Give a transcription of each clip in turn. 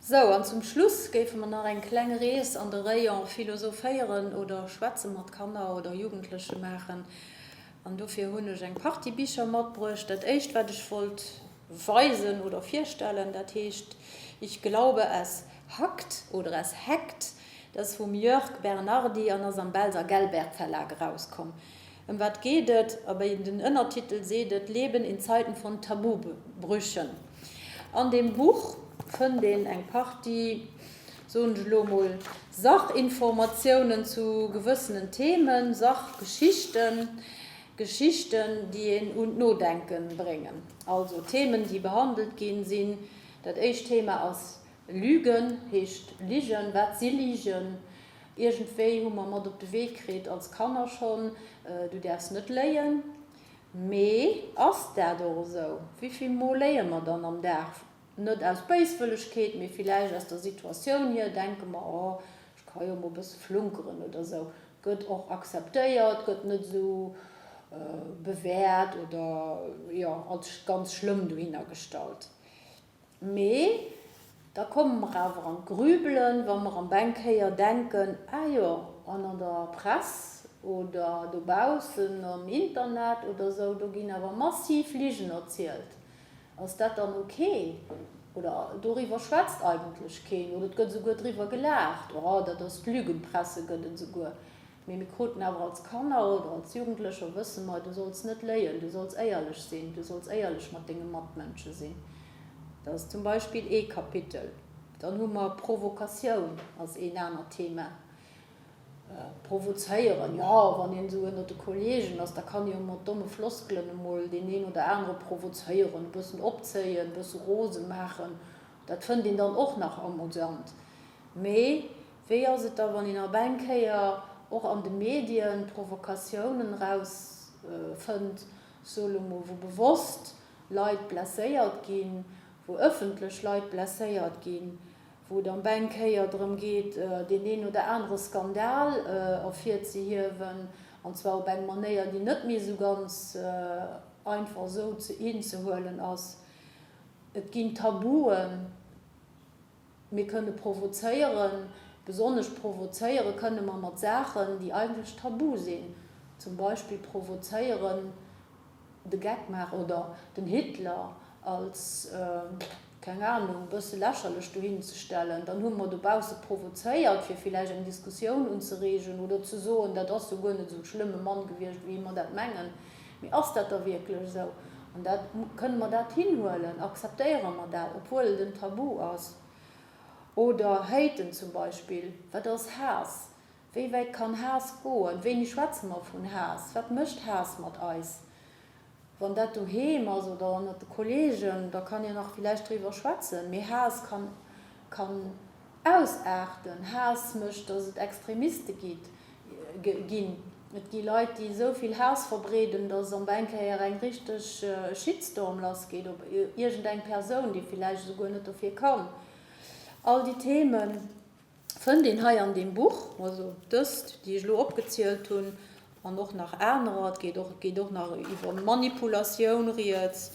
Sou, an zum Schluss géife mer nach eng kleng Rees an de Rayon Philosophéieren oder Schwätze mat Kanner oder Jugendleche maachen. An dofir hunn ech eng Partie Bicher matbruecht. Dat éischt, wat ech wollt weisen oder virstellen, dat heescht Ich glaube, es hackt oder es hackt. Dat ass vum Jörg Bernardy an ass am Belser Gelbert Verlag erauskomm. Ëm wat geet et? Abee, den Ënnertitel seet et, Leben in Zeiten von Tabubrüchen. An deem Buch fënnt een eng Partie, soen ech elo emol, Sachinformatiounen zu gewëssenen Themen, Sachgeschichten, Geschichten, déi een un d'Nodenke bréngen. Also Themen, déi behandelt ginn, sinn, dat éischt Thema ass Lügen, heescht Ligen, wat si Ligen? Iergendwéi hu mer mat op de Wee kritt, als Kanner schonn, du däerfs net léien. Mee ass dat och esou? Wéivill Mol léie mer dann am Dag? Net aus Béiswëllegkeet, mee villäicht aus der Situatioun hier denke mer, oh, ech ka jo mol e bësse flunkeren oder esou. Gëtt och akzeptéiert, gëtt net esou bewäert oder, jo, als ganz schlëmm dohinner gestallt. Mee da komme mer awer an d'Grübelen, wa mer am Bänkéier denken, Ah jo, an an der Press oder dobaussen am Internet oder esou, do ginn awer massiv Ligen erzielt. Ass dat dann ok? Oder doriwwer schwätzt eigentlech keen oder et gëtt esouguer driwwer gelaacht, Oh, dat ass d'Lügenpresse gëtt et esouguer. Mee mir kruten awer als Kanner oder als Jugendlecher wësse mer, du solls net léien, du solls éierlech sinn, du solls éierlech mat denge Matmënsche sinn. Dat ass zum Beispill ee Kapitel. Dann hu mer Provokatioun ass een anert Thema. Provozéieren, jo, wann een esou ënner de Kollegen ass, da kann ee jo mat domme Floskelen emol deen een oder anere provozéieren, e bëssen opzéien, e bësse rose maachen. Dat fënnt een dann och nach amusant. Mee wéi ass et da wann een op eng Kéier och an de Medien Provokatiounen eraus fënnt, soe lo mol, wou bewosst Leit blesséiert ginn, wou ëffentlech Leit blesséiert ginn, wou et op eng Kéier drëm geet, deen een oder anere Skandal ervirzehiewen, an zwar op eng Manéier, déi net méi esou ganz einfach esou hinzehuelen ass. Et ginn Tabuen. Mir kënne provozéieren, besonnesch provozéiere kënne mer mat Saachen, déi eigentlech tabu sinn. Zum Beispill provozéieren, de Geck maachen oder den Hitler als, keng Ahnung, e bësse lächerlech dohin ze stellen. Dann hu mer dobausse provozéiert, fir villäicht eng Diskussioun unzereegen oder ze soen, dat ass jo guer net esou e schlëmme Mann gewiescht, wéi mer dat mengen. Mee ass dat da wierklech esou? An dat, kënne mer dat hinhuelen? Akzeptéiere mer dat, obwuel et en Tabu ass? Oder Haten zum Beispill. Wat ass Haass? Wéi wäit kann Haass goen? Wéini schwätze mer vun Haass? Wat mécht Haass mat eis? Wann dat doheem ass oder ënnert de Kollegen, da kann een nach villäicht driwwer schwätzen. Mee Haass kann, kann ausaarten. Haass mécht, datt et Extremiste gitt, ginn. Et gi Leit, déi esou vill Haass verbreeden, datt op eng Kéier eng richteg Shitstorm lassgeet op iergendeng Persoun, déi villäicht esouguer net dofir kann. All déi Themen fënnt een hei an deem Buch, also dëst, déi ech elo opgezielt hunn, an och nach anerer. Et geet och, et geet och nach iwwer Manipulatioun rieds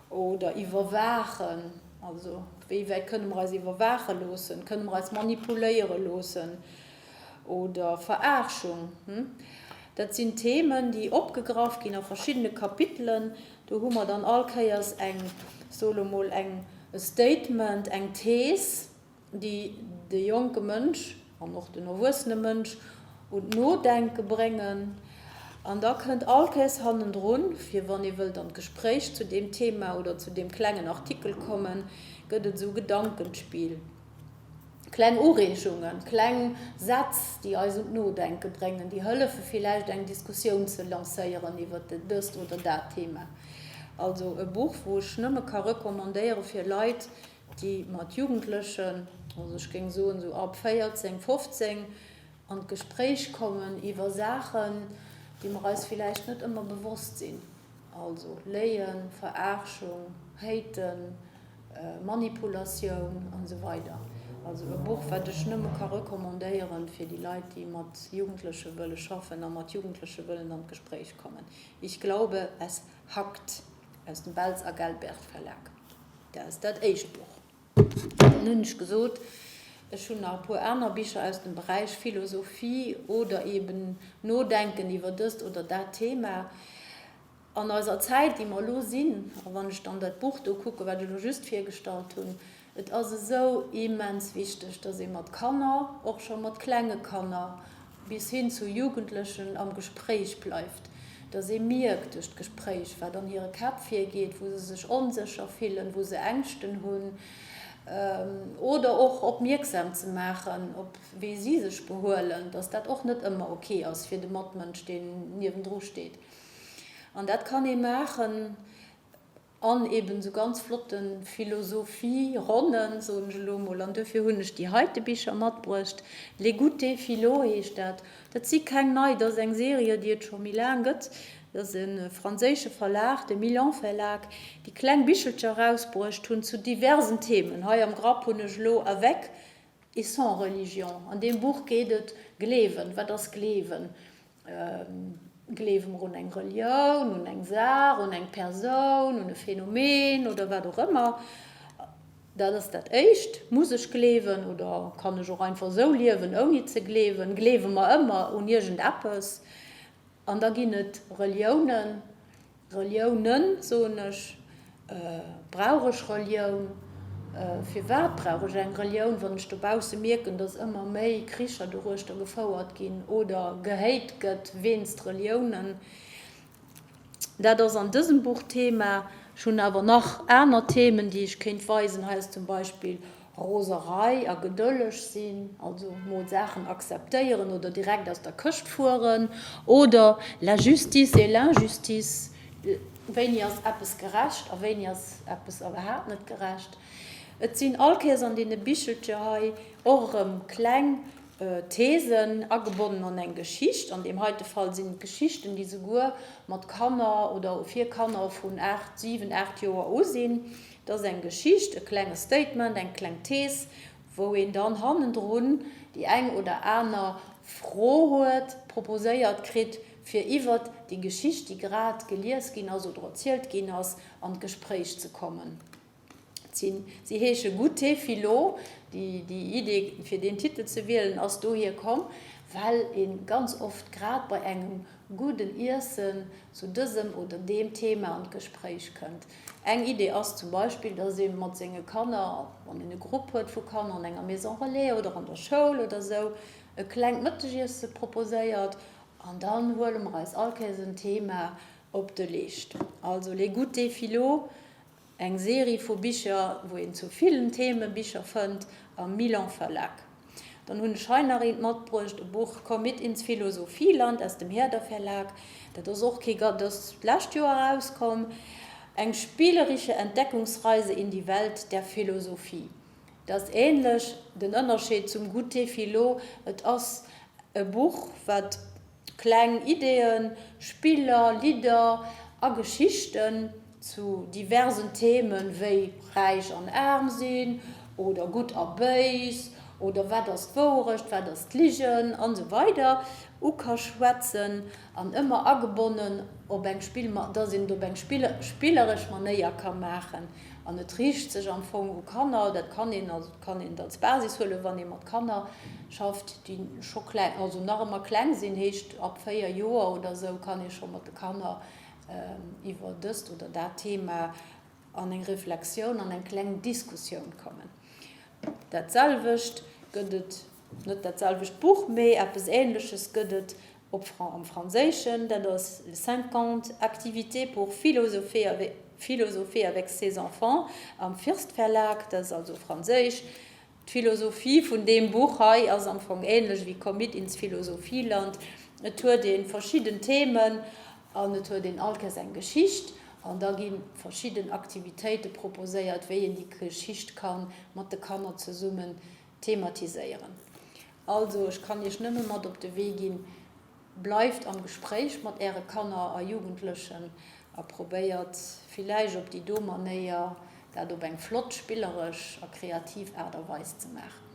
oder Iwwerwaachen, also wéi wäit kënne mer eis iwwerwaache loossen, kënne mer eis manipuléiere loossen oder Verarschung. Dat sinn Themen, déi opgegraff ginn a verschiddene Kapitelen. Do hu mer dann all Kéiers eng, soe lo mol, eng, e Statement, eng Thees, déi de jonke Mënsch an och den erwuessene Mënsch un d'Nodenke bréngen. An da kënnt allkéiers hannendrun, fir wann ee wëllt an d'Gespréich zu deem Thema oder zu deem klengen Artikel kommen, gëtt et esou Gedankenspill, kleng Ureegungen, kleng Sätz, déi eis un d'Nodenke bréngen, déi hëllefe villäicht eng Diskussioun ze lancéieren iwwer dëst oder dat Thema. Also e Buch, wou ech nëmme ka recommandéiere fir Leit, déi mat Jugendlechen, also ech géing soen esou ab 14, 15, an d'Gespréich kommen iwwer Saachen, déi mer eis villäicht net ëmmer bewosst sinn, also Léien, Verarschung, Haten, Manipulatioun an esou weider. Also e Buch, wat ech nëmme ka recommandéieren fir déi Leit, déi mat Jugendleche wëlle schaffen a mat Jugendleche wëllen an d'Gespréich kommen. Ich glaube, es hackt aus dem Belz a Gelbert Verlag. Dat ass dat éischt Buch. Dann hunn ech gesot, ech hunn nach e puer aner Bicher aus dem Beräich Philosophie oder eben Nodenken iwwer dëst oder dat Thema. An eiser Zäit, déi mer elo sinn, a wann ech dann dat Buch do kucken, wat ech elo just virgestallt hunn, et ass esou immens wichteg, dass ee mat Kanner, och scho mat klenge Kanner bis hin zu Jugendlechen, am Gespréich bleift, dass ee mierkt duerch d'Gespréich, wat an hire Käpp virgeet, wou se sech onsécher fillen, wou se Ängschten hunn, oder och opmierksam ze maachen, op wéi si sech behuelen, dass dat och net ëmmer ok ass fir de Matmënsch, deen niewendru steet. An dat kann ee maachen an eben esou ganz flotte Philosophie-Ronnen, soen ech elo emol. An duerfir hunn ech déi heite Bicher matbruecht. Les goûters philo heescht dat. Dat si keng nei, dat ass eng Serie, déi et scho méi laang gëtt. Dat ass e franséische Verlag, de Milan Verlag, déi kleng Bichelcher erausbruecht hunn zu diversen Themen. Hei am Grapp hunn ech elo Avec et sans religion. An deem Buch geet et Gleewen. Wat ass Gleewen? Gleewe mer un eng Relioun, un eng Saach, un eng Persoun, un e Phänomen oder wat och ëmmer? Dat ass dat Éischt. Muss ech gleewen oder kann ech och einfach esou liewen, ouni ze gleewen? Gleewe mer ëmmer un iergendeppes? An da ginn et Reliounen, Reliounen, soen ech. Brauch ech Relioun? Firwat brauch ech eng Relioun, wann ech dobausse mierken, datt ëmmer méi Kricher doruechter gefouert ginn oder gehéit gëtt wéinst Reliounen? Dat ass an dësem Buch Thema. Ech hunn awer nach aner Themen, déi ech kéint weisen. Hei ass zum Beispill Roserei a gedëlleg sinn, also mol Saachen akzeptéieren oder direkt aus der Këscht fueren, oder La justice et l'injustice, wéini ass eppes gerecht a wéini ass eppes iwwerhaapt net gerecht. Et sinn all Kéiers an deene Bichelcher hei och erëm kleng Thesen agebonnen an eng Geschicht. An deem heite Fall sinn et Geschichten, déi souguer mat Kanner oder fir Kanner vun 8, 7, 8 Joer u sinn. Et ass eng Geschicht, e klenge Statement, eng kleng Thees, wou een dann hannendrun déi eng oder aner Fro huet, proposéiert kritt, fir iwwert déi Geschicht, déi grad gelies ginn ass oder erzielt ginn ass, an d'Gespréich ze kommen. Si heesche Goûter philo. Déi Idee, fir deen Titel ze wielen, ass dohier komm, well ee ganz oft grad bei engem gudden Iessen zu dësem oder deem Thema an d'Gespréich kënnt. Eng Idee ass zum Beispill, dass ee mat senge Kanner, wann een e Grupp huet vu Kanner an enger Maison relais oder an der Schoul oder esou, e klengt Mëttegiesse proposéiert an dann huele mer eis all Kéiers en Thema op de Leescht. Also les goûters philo, Eng Serie vu Bicher, wou een zu villen Theme Bicher fënnt, am Milan Verlag. Dann hunn ech hei nach eent matbruecht, e Buch Komm mit ins Philosophieland aus dem Herder Verlag. Dat ass och kee, dat ass d'lescht Joer erauskomm. Eng spielerische Entdeckungsreise in die Welt der Philosophie. Dat ass ähnlech, den Ënnerscheed zum Goûter philo, et ass e Buch, wat Kleng Ideeën, Spiller, Lidder a Geschichten zu diversen Themen wéi räich an aarm sinn oder gutt a béis oder wat ass d'Wouerecht, wat ass d'Ligen an esou weider u ka schwätzen an ëmmer agebonnen op eng Spill, dass een et op eng spilleresch Manéier ka maachen. An et riicht sech am Fong u Kanner, dat kann een, also et kann een et als Basis huelen, wann ee mat Kanner schafft, déi scho kleng, also nach ëmmer kleng sinn, heescht ab 4 Joer oder esou kann ee scho mat de Kanner iwwer dëst oder dat Thema an eng Reflexioun, an eng kleng Diskussioun kommen. Dat selwecht gëtt et, net dat selwecht Buch, mee eppes Ähnleches gëtt et op am Franséischen, dat ass Les 50 activités pour philosopher philosopher avec ses enfants am First Verlag, dat ass also franséisch. D'Philosophie vun deem Buch hei ass am Fong ähnlech wéi Komm mit ins Philosophieland. Et huet ee verschidden Themen an et huet een all Kéiers eng Geschicht an da gi verschidden Aktivitéite proposéiert, wéi een déi Geschicht ka mat de Kanner zesummen thematiséieren. Also, ech kann Iech nëmme mat op de Wee ginn, Bleift am Gespréich mat Äre Kanner a Jugendlechen a probéiert villäicht op déi do Manéier dat op eng flott, spilleresch a kreativ Aart a Weis ze maachen.